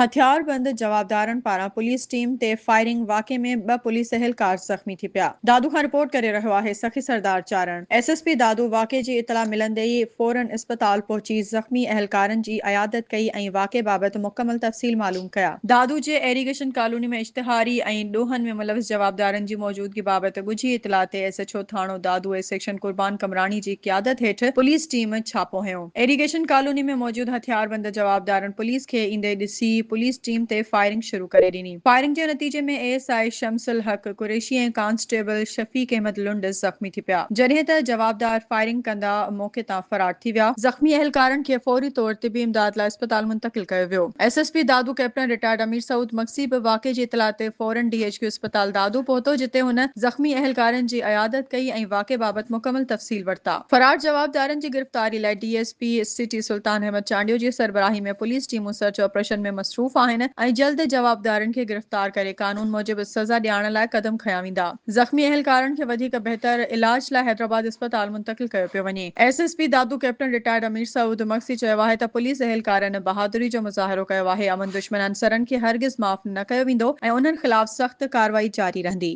هٿياربند جوابدارن پاران پوليس ٽيم تي فائرنگ، واقعي ۾ ٻه پوليس اهلڪار زخمي ٿي پيا. دادو کان رپورٽ ڪري رهيو آهي Sakhi Sardar Charan. S S P Dadu واقعي جي اطلاع ملندي ئي فورن اسپتال پهچي زخمي اهلڪارن جي عيادت ڪئي ۽ واقعي بابت مڪمل تفصيل معلوم ڪيا. دادو جي ايريگيشن ڪالوني ۾ اشتهاري ۽ ڏوهن ۾ ملوث جوابدارن جي موجودگي بابت ڳجهي اطلاع تي S H O Thano Dadu A section قربان قمراڻي جي قيادت هيٺ پوليس ٽيم ڇاپو هنيو. ايريگيشن ڪالوني ۾ موجود هٿياربند جوابدارن پوليس کي ايندي ڏسي پوليس ٽيم تي فائرنگ شروع ڪري ڏني. فائرنگ جي نتيجي ۾ A S I Shams ul Haq Qureshi ۽ constable Shafiq Ahmed Lund زخمي ٿي پيا. جڏهن ته جوابدار فائرنگ ڪندا موقعي تان فرار ٿي ويا. زخمي اهلڪارن کي فوري طور طبي امداد لاء اسپتال منتقل ڪيو ويو. S S P Dadu captain retired Amir Saud Magsi به واقعي جي اطلاع تي فورن ڊي ايڇ ڪيو اسپتال دادو پهتو جتي هن زخمي اهلڪارن جي عيادت ڪئي ۽ واقعي بابت مڪمل تفصيل ورتا. فرار جوابدارن جي گرفتاري لاء D S P city Sultan Ahmed Chandio جي سربراهي ۾ پوليس ٽيمون سرچ آپريشن ۾ مصروف آهن ۽ جلد جوابدارن کي گرفتار ڪري قانون موجب سزا ڏيارڻ لاء قدم کنيا ويندا. زخمي اهلڪارن کي وڌيڪ بهتر علاج لاء حيدرآباد اسپتال منتقل ڪيو پيو وڃي. S S P Dadu captain retired Amir Saud Magsi چيو آهي ته پوليس اهلڪارن بهادري جو مظاهرو ڪيو آهي، امن دشمن عنصرن کي هرگز معاف نه ڪيو ويندو ۽ انهن خلاف سخت ڪارروائي جاري رهندي.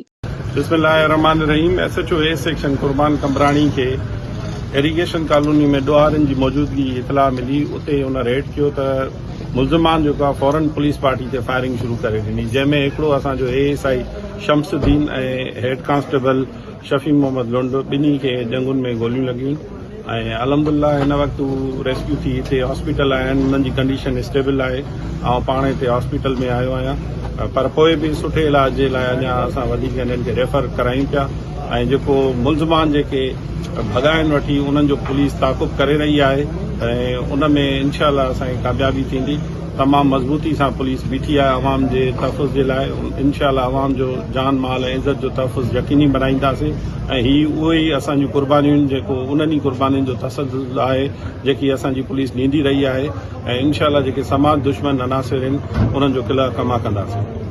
بسم الله الرحمٰن الرحيم S H O A section Qurban Qambrani کي ايريگيشن ڪالوني ۾ ڏوهارين جي موجودگي جي اطلاع ملي اتي ان ريڊ ڪيو ته ملزمان جيڪو آهي فورن پوليس پارٽي تي فائرنگ شروع ڪري ڏني جنهن ۾ هڪڙو اسان جو A S I Shams uddin ۽ head constable Shafi Muhammad Lund ٻنهي کي ڄنگهن ۾ گوليون لڳيون ۽ الحمدلله هن وقت هو ريسڪيو ٿي هتي هاسپيٽل آيا آهن انهن جي ڪنڊيشن اسٽيبل آهي آئون پاڻ هتي هاسپيٽل ۾ آيو آهيان پر پوء به سٺي علاج جي لاء اڃا اسان وڌيڪ هنن کي ريفر ڪرايون پيا ۽ جيڪو ملزمان جيڪي ڀڳا آهن وٺي انهن جو پوليس تعاقب ڪري رهي آهي ۽ ان ۾ انشاء الله اسان کي ڪاميابي ٿيندي تمام مضبوطي سان پوليس بيٺي آهي عوام جي تحفظ جي لاء انشاء الله عوام جو جان مال ۽ عزت جو تحفظ يقيني بنائينداسين ۽ هي اهي ئي اسان جون قربانيون آهن جيڪو انهن ئي قربانين جو تسلسل آهي جيڪي اسان جي پوليس ڏيندي رهي آهي ۽ انشاء الله جيڪي سماج دشمن عناصر آهن انهن جو قلعه قمع ڪنداسين.